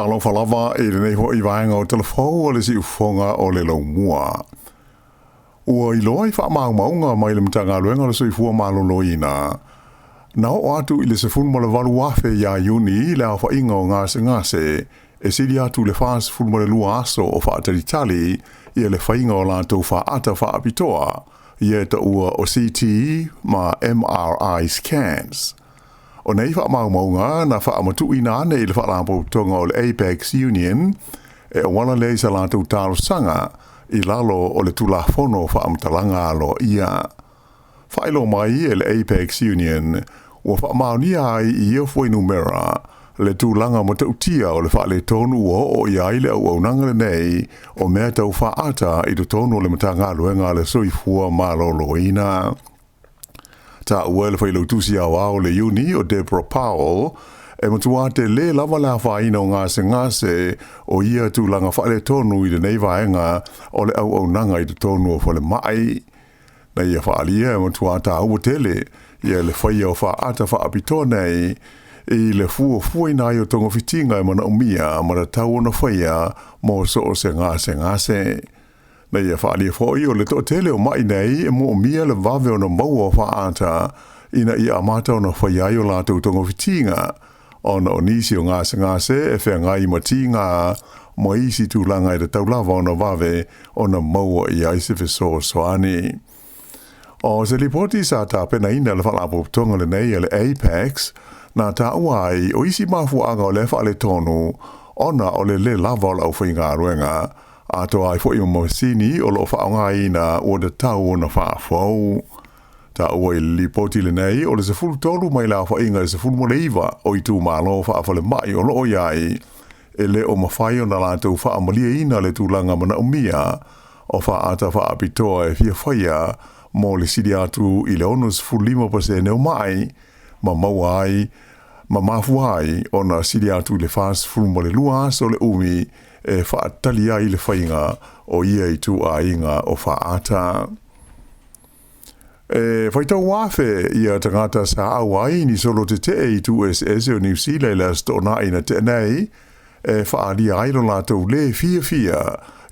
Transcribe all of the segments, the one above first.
Talofa lava i lenei fo'i vaega o Talafou o le Siufofoga o le Laumua. Ua iloa i faamaumauga mai le Matagaluega o le Soifua Maloloina, na oo atu i le 18,000 ia Iuni le aofaiga o gasegase e sili atu i le 42 aso o faatalitali ia le faiga o latou faata faapitoa, ia e taua o CT ma MRI scans. O nei faamaumauga na faamatuuina ane i le Faalapotopotoga o le Apex Union e auala lea i sa latou talosaga i lalo o le Tulafono o Faamatalaga Aloaia. Faailoa mai e le Apex Union ua faamaonia ai i ia fuainumera le tulaga matautia o le faaletonu ua oo i ai le auaunaga lenei o mea tau faata i totonu o le Matagaluega a le Soifua Maloloina. Taua e le Failautusi Aoao o le Iuni o Deborah Powell, e matua tele lava le afaina o gasegase o ia tulaga faaletonu i lenei vaega o le auaunaga i totonu o falemai. Na ia faaalia e matua taua tele ia le faia o faata faapitoa nei i le fuafuaina ai o togafitiga e manaomia ma tatau ona faia mo so o se gasegase. Na ia faaalia foi o le toatele o mai nei e moomia le vave ona maua o faata ina ia amata ona faia ai o latou togafitiga, ona o nisi o gasegase e feagai ma tiga ma isi tulaga e tatau lava ona vave ona maua i ai se fesoasoani. O se lipoti sa tapenaina e le Faalapotopotoga lenei a le Apex, na taua ai o isi mafuaaga o lea faaletonu ona o le lē lava o le aufaigaluega, atoa ai foi ma masini o lo o faaaogaina ua tatau ona faafou. Taua i le lipoti lenei o le 13 mai le aofaiga e 19 o itumalo faafalemai o lo o i ai, e le o mafai ona latou faamalieina le tulaga manaomia o faata faapitoa e fia faia mo le sili atu i le 65% o mai ma maua ai ma mafua ai ona sili atu i le 42 aso le umi e faatali ai le faiga o ia ituaiga o faata. E faitau afe ia tagata sa auai ni solo tetee i itu eseese o Niu Sila i le Aso Toonai na tea nei, e faaalia ai lo latou lē fiafia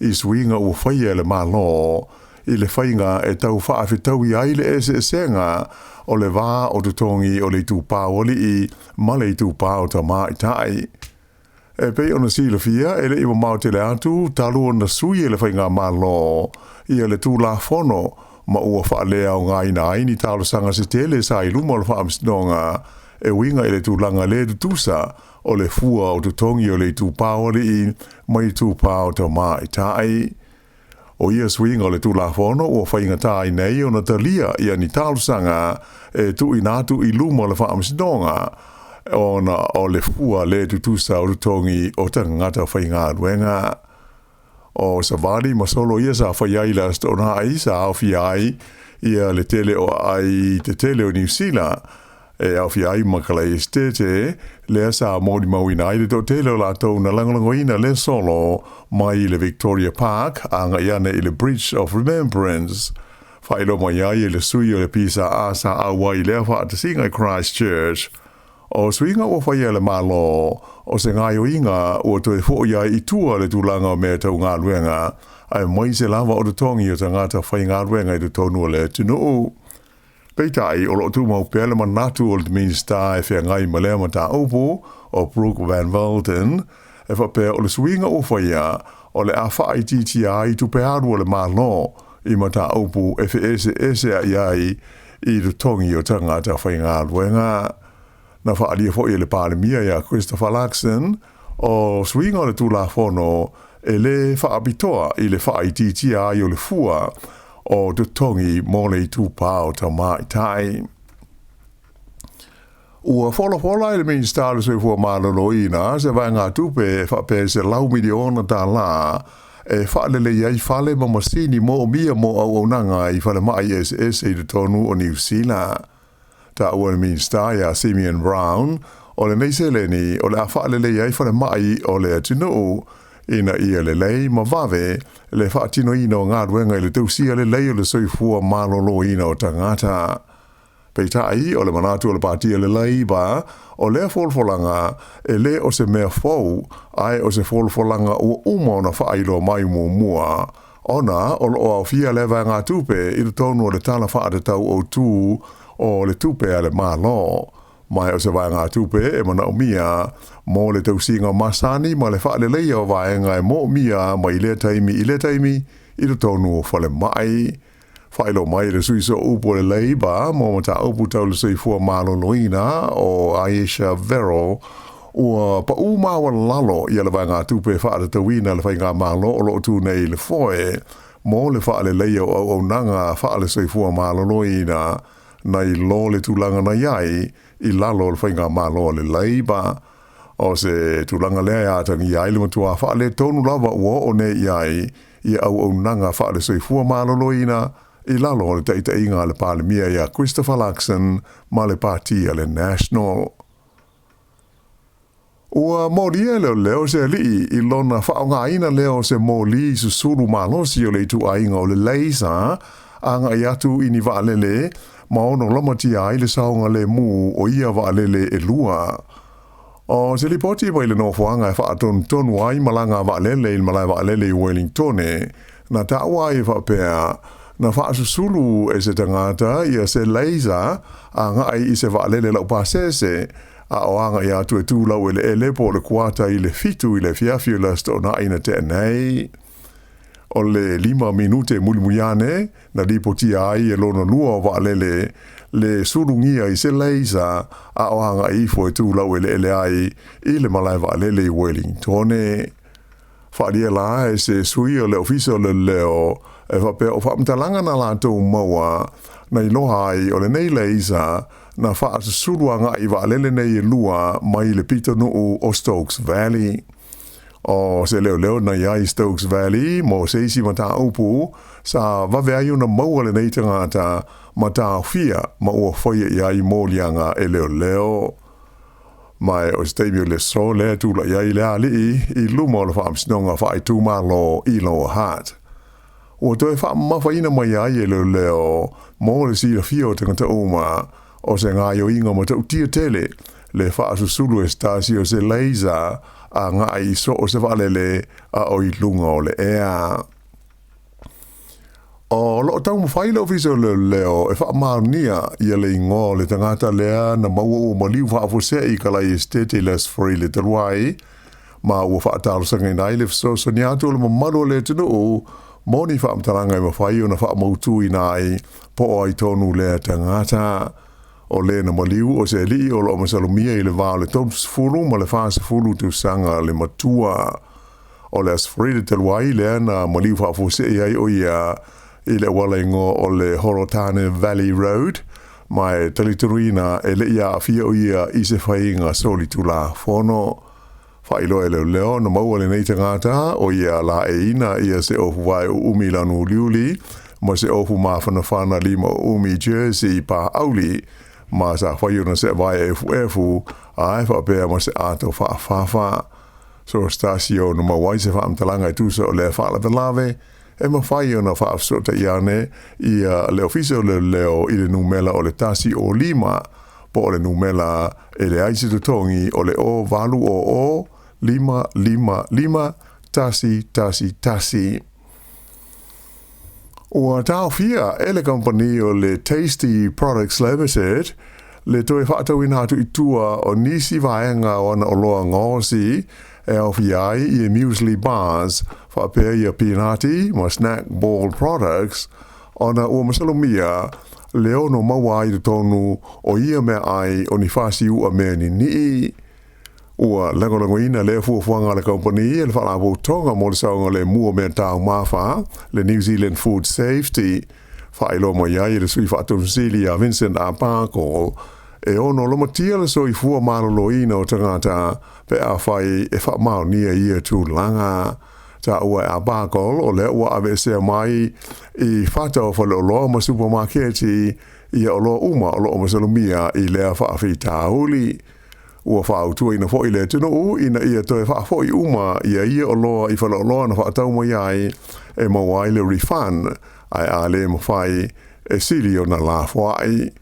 i suiga ua faia e le Malo i le faiga e tau faafetaui ai le eseesega o le va o totogi o le itupa o alii ma le itupa o tamaitai. E pei ona silafia, e le i mamao tele atu talu ona sui e le Faigamalo ia le Tulafono ma ua faaleaogaina ai ni talosaga se tele sa i luma o le Faamasinoga e uiga i le tulaga le tutusa o le fua o totogi o le itupa o alii ma itupa o tamaitai. O ia suiga o le Tulafono ua faigata ai nei ona talia ia ni talosaga e tuuina atu i luma o le Faamasinoga ona o le fua le tutusa o totogi o tagata faigaluega. O savali ma solo ia sa fai ai i le Aso Toonai sa aofia ai ia le tele o aai tetele o Niu Sila, e aofia ai ma Kalaesetete, lea sa molimauina ai le toatele o latou na lagolagoina lea solo mai le Victoria Park agai ane i le Bridge of Remembrance. Faailoa mai ai e le sui o le PSA sa auai i lea faatasiga i Christchurch, o suiga ua faia e le Malo, o se gaoioiga ua toe foi ai i tua le tulaga o mea tau galuega, aemaise lava o totogi o tagata faigaluega i totonu o le atunuu. Peitai, o lo o tumau pea le manatu o le Minisita e feagai ma lea mataupu, o Brooke Van Velden, e faapea o le suiga ua faia, o le a faaitiitia ai tupe alu a le Malo i mataupu e feeseesea'i ai i totogi o tagata faigaluega. Na faaalia foi e le Palemia ia Christopher Luxon, o suiga o le Tulafono e lē faapitoa i le faaitiitia ai o le fua o totogi mo le itupa o tamaitai. Ua folafola e le Minisita o le Soifua Maloloina se vaegatupe e faapea e $100 miliona e faalelei ai fale ma masini moomia mo auaunaga i falemai eseese i totonu o Niu Sila. Taua e le Minisita ia Simeon Brown, o lenei seleni o le a faalelei ai falemai o le atunuu ina ia lelei ma vave le faatinoina o galuega i le tausia lelei o le soifua maloloina o tagata. Peitai, o le manatu o le Pati a le Leiba, o lea folafolaga e le o se mea fou, ae o se folafolaga ua uma ona faailoa mai muamua, ona o lo o aofia lea vaegatupe i totonu o le Tala Faatatau Autu o le Tupe a le Malo. Ma o se vaegatupe e manaomia mo le tausiga masani ma le faaleleia o vaega e moomia mai lea taimi i lea taimi i totonu o falemai. Faailoa mai e le sui sooupu o le Leiba mo mataupu tau le soifua maloloina o Ayesha Verrall, ua pau maualalo ia le vaegatupe faatatauina a le Faigamalo o lo o tu nei i le foe mo le faaleleia o auaunaga faale-soifua maloloina nai lo le tulaga na i ai i lalo o le Faigamalo a le Leiba. O se tulaga lea e atagia ai le matua faaletonu lava ua oo nei i ai ia auaunaga faale-soifua maloloina i lalo o le taitaiga a le Palemia ia Christopher Luxon ma le Pati a le National. Ua molia e leoleo se alii i lona faaaogaina lea o se moli susulu malosi o le ituaiga o le laser agai atu i ni vaalele ma ono lamatia ai le saogalemu o ia vaalele e lua. O se lipoti mai le nofoaga e faatonutonu ai malaga a vaalele i le malae vaalele i Wellingtone, na taua ai e faapea, na faasusulu e se tagata ia se laser agai i se vaalele laupasese a o agai atu e tu laueleele po o le 6:45 i le afiafi o le Aso Toonai na tea nei. O le 5 minute mulimuli ane, na lipotia ai e lona lua o vaalele le sulugia i se laser a o agai ifo e tu laueleele ai i le malae vaalele i Wellingtone. Faaalia la e se sui o le Ofisa o Leoleo e faapea o faamatalaga na latou maua na iloa ai o lenei laser na faasusulu agai i vaalele nei e lua mai le pitonuu o Stokes Valley. O se leoleo na i ai i Stokes Valley mo se isi mataupu sa vave ai ona maua lenei tagata ma taofia ma ua faia i ai moliaga e leoleo. Ma o se taimi o le aso lea e tulai ai le alii i luma o le faamasinoga faaitumalo i Lower Hutt. Ua toe faamamafaina mai ai e leoleo mo le silafia o tagata uma o se gaoioiga matautia tele le faasusulu e se tasi o se laser agai i so o se vaalele a o i luga o le ea. O lo o taumafai le Ofisa o Leoleo e faamaonia ia le igoa o le tagata lea na maua ua maliu faafuasei i Kalai Esetete i le Aso Faraile talu ai, ma ua faatalosagaina ai le fesoasoani atu o le mamalu o le atunuu mo ni faamatalaga e mafai ona faamautuina ai po o ai tonu lea tagata. O le na maliu o se alii o lo o masalomia i le va o le 30 ma le 40 tausaga le matua. O le Aso Faraile talu ai lea na maliu faafuasei ai o ia i le auala igoa o le Horotane Valley Road, ma e talitonuina e le i aafia o ia i se faiga solitulafono. Faailoa e leoleo na maua lenei tagata o ia laeiina ia se ofu vae uumi i lanu uliuli ma se ofu mafanafana lima uumi jersey paauli ma sa fai ona seevae efuefu ae faapea ma se ato faafafa. So se tasi ona maua ai se faamatalaga e tusa o lea faalavelave, e mafai ona faafesootai ane ia le Ofisa o Leoleo i le numera o le 105 po o le numera e leai se totogi o le 0800 555 111. Ua taofia e le kamupani o le Tasty Products Limited le toe faatauina atu i tua o nisi vaega o ana oloa gaosi e aofia ai ia muesli bars faapea ia pinati ma snack ball products ona ua masalomia le ono maua ai i totonu o ia meaai o ni fasiu'a mea ninii. Ua lagolagoina lea fuafuaga a le kamupani e le Faalapotopotoga mo le Saogalemu o Mea Taumafa, le New Zealand Food Safety. Faailoa mai ai e le sui faatonusili ia Vincent Arbuckle, e ono lamatia le soifua maloloina o tagata pe afai e faamaonia ia tulaga. Taua e Arbuckle o lea ua aveesea mai i fata o faleoloa ma supamaketi ia oloa uma o lo o masalomia i lea faafitauli. Ua fautuaina foi le atunuu ina ia toe faafoi uma ia ia oloa i faleoloa na faatau mai ai e maua ai le refund, ae a le mafai, e sili ona lafoai.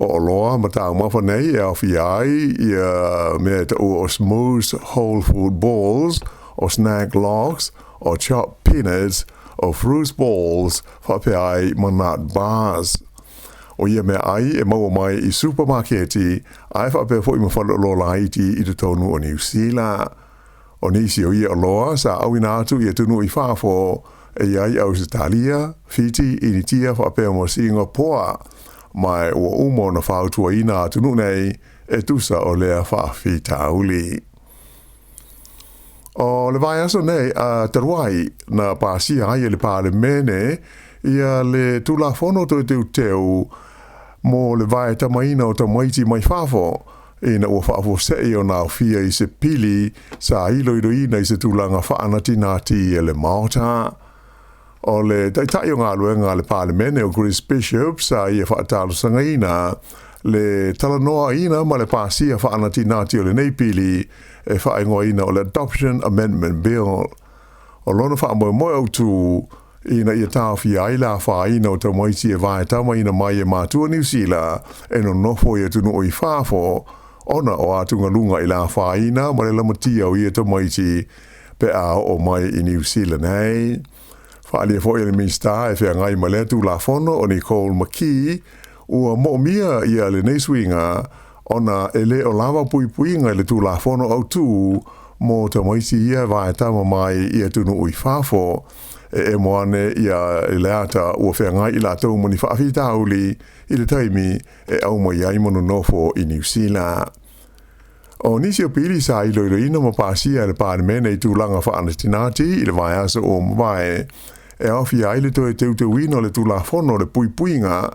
O oloa ma taumafa nei e aofia ai ia mea e taua o smooth whole food balls, o snack logs, o chopped peanuts, o fruit balls, faapea ai ma nut bars. O ia meaai e maua mai i supamaketi ae faapea foi ma faleoloa laiti i totonu o Niu Sila. O nisi o ia oloa sa auina atu i atunuu i fafo e i ai Ausetalia, Fiti, Initia faapea ma Singapoa, ma ua uma ona fautuaina atunuu nei e tusa o lea faafitauli. O le vaiaso nei a talu ai na pasia ai e le Palemene ia le Tulafono Toe Teuteu mo le Vaetamaina o Tamaiti mai Fafo, ina ua faafuasei ona aofia i se pili sa iloiloina i se tulaga faanatinati e le Maota. O le Taitai o Galuega a le Palemene o Chris Bishop sa ia faatalosagaina le talanoaina ma le pasia faanatinati o lenei pili e faaigoaina o le Adoption Amendment Bill. O lona faamoemoe autu ina ia taofia ai le afaina o tamaiti e vaetamaina mai e matua Niu Sila e nonofo i atunuu i fafo, ona o atugaluga i le afaina ma le lamatia o ia tamaiti pe a oo mai i Niu Sila nei. Faaalia foi e le Minisita e feagai ma lea Tulafono o Nicole McKee, ua moomia ia lenei suiga ona e le o lava puipuiga i le Tulafono Autu mo tamaiti ia e vaetama mai i atunuu i fafo, e emo ane ia i le ata ua feagai i latou ma ni faafitauli i le taimi e au mai ai ma nonofo i Niu Sila. O nisi o pili sa iloiloina ma pasia e le Palemene i tulaga faanatinati i le vaiaso ua mavae, e aofia ai le toe teuteuina o le Tulafono o le Puipuiga,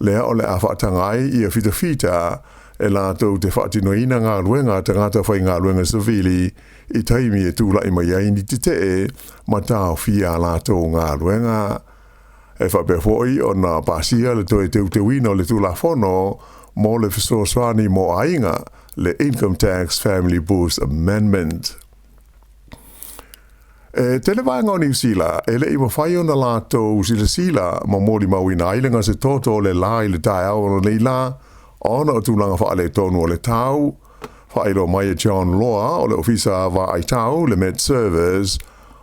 lea o le a faataga ai ia fitafita e latou te faatinoina galuega a tagata faigaluega savili i taimi e tulai mai ai ni tetee ma taofia a latou galuega. E faapea foi ona pasia le toe teuteuina o le Tulafono mo le Fesoasoani mo Aiga, le Income Tax Family Boost Amendment. E tele vaega o Niu Sila e le i mafai ona latou silasila ma molimauina ai le gasetoto o le la i le taeao o lenei lā ona o tulaga faaletonu o le tau. Faailoa mai e John Loa o le Ofisa Vaai Tau, le Met Service,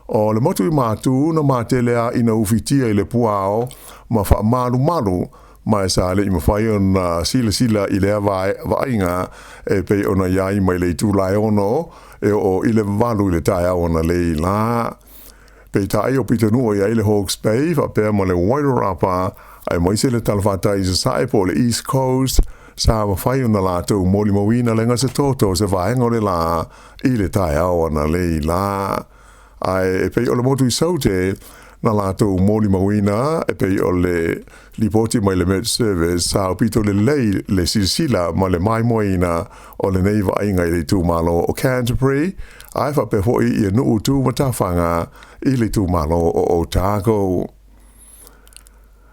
o le motu i Matu na matele a ina ufitia i le puao ma faamalumalu, ma e sa le i mafai ona silasila i lea vaaiga e pei ona i ai mai le itula e 6 e oo i le 8 i le taeao analei la. Peitai o pitonuu i ai le Hawke's Bay faapea ma le Wairarapa aemaise le talafatai i Sasae po o le East Coast sa mafai ona latou molimauina le gasetoto o se vaega o le la i le taeao analei la. Ae e pei o le motu i Saute na latou molimauina e pei o le lipoti mai le Met Service sa aupito lelei le silasila ma le maimoaina o lenei vaaiga i le itumalo o Canterbury, ae faapea foi ia nuu tumatafaga i le itumalo o Otago.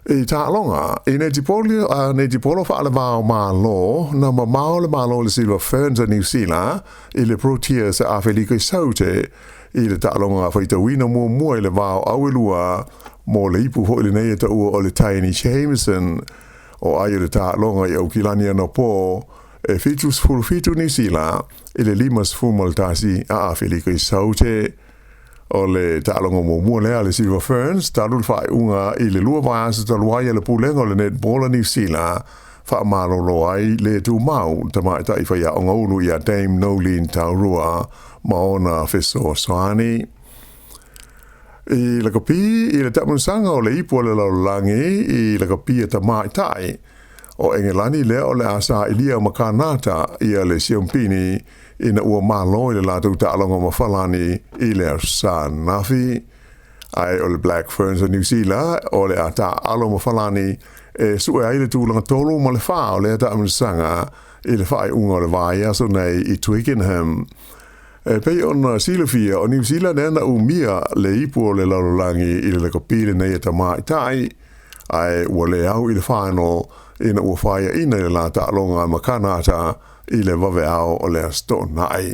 I taaloga, i netipolo, netipolo faalevao malo, na mamao le malo le Silver Ferns a Niu Sila i le Proteas a Afelika i Saute i le taaloga faitauina muamua i le vao auelua mo le ipu foi lenei e taua o le Taini Jameson. O ai o le taaloga i Aukilani anapo e 77 Niu Sila i le 51 a Afelika i Saute. O le taaloga muamua lea a le Silver Ferns talu le faaiuga i le 2 vaiaso talu ai a le Pulega o le Netball a Niu Sila faamalolo ai le tumau tamaitai faiaoga ulu ia Dame Noeline Taurua ma ona fesoasoani. I lakapi i le taamilosaga o le ipu a le lalolagi i lakapi a tamaitai o Engelani lea o le a sailia ma Kanata ia le siompini ina ua malo i le latou taaloga ma Falani i le Aso Sa ananafi. Ae o le Black Ferns o Niu Sila o le a taaalo ma Falani e sue ai le tulaga 3 ma le 4 o lea taamilosaga i le faaiuga o le vaiaso nei i Twickenham. E pei ona silafia, o Niu Sila lea na umia le ipu o le lalolagi i le lakapi lenei e tamaitai, ae ua le au i le final ina ua faiaina i le la taaloga ma Kanata i le vaveao o le Aso Toonai.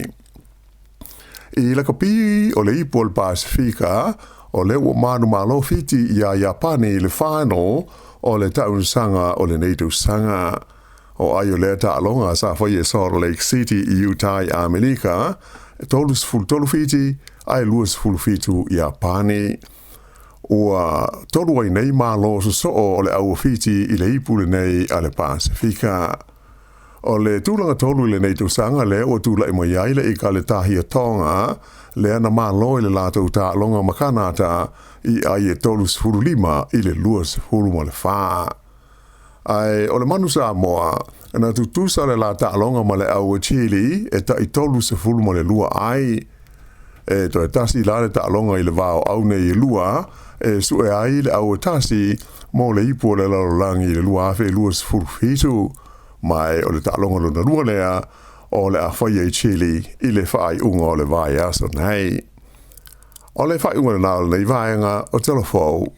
I lakapi o le ipu o le Pasifika, o lea ua manumalo Fiti iā Iapani i le final o le taamilosaga o lenei tausaga. O ai o lea taaloga sa faia i Salt Lake City i Utah i Amerika, e 33 Fiti ae 27 Iapani. Ua tolu ai nei Malo sosoo o le au a Fiti i le ipu lenei a le Pasefika. O le tulaga tolu i lenei tausaga lea ua tulai mai ai le Ekaletahia Tonga, lea na malo i le latou taaloga ma Kanata i ai e 35 i le 24. Ae o le Manu Samoa, na tutusa le la taaloga ma le au a Chile e tai 32 ai. E toe tasi la le taaloga i le va o au nei e lua e sue ai le au e tasi mo le ipu o le lalolagi i le 2027, ma e o le taaloga lona lua lea o le a faia i Chile i le faaiuga o le vaiaso nei. O le faaiuga lena o lenei vaega o Tala Fou.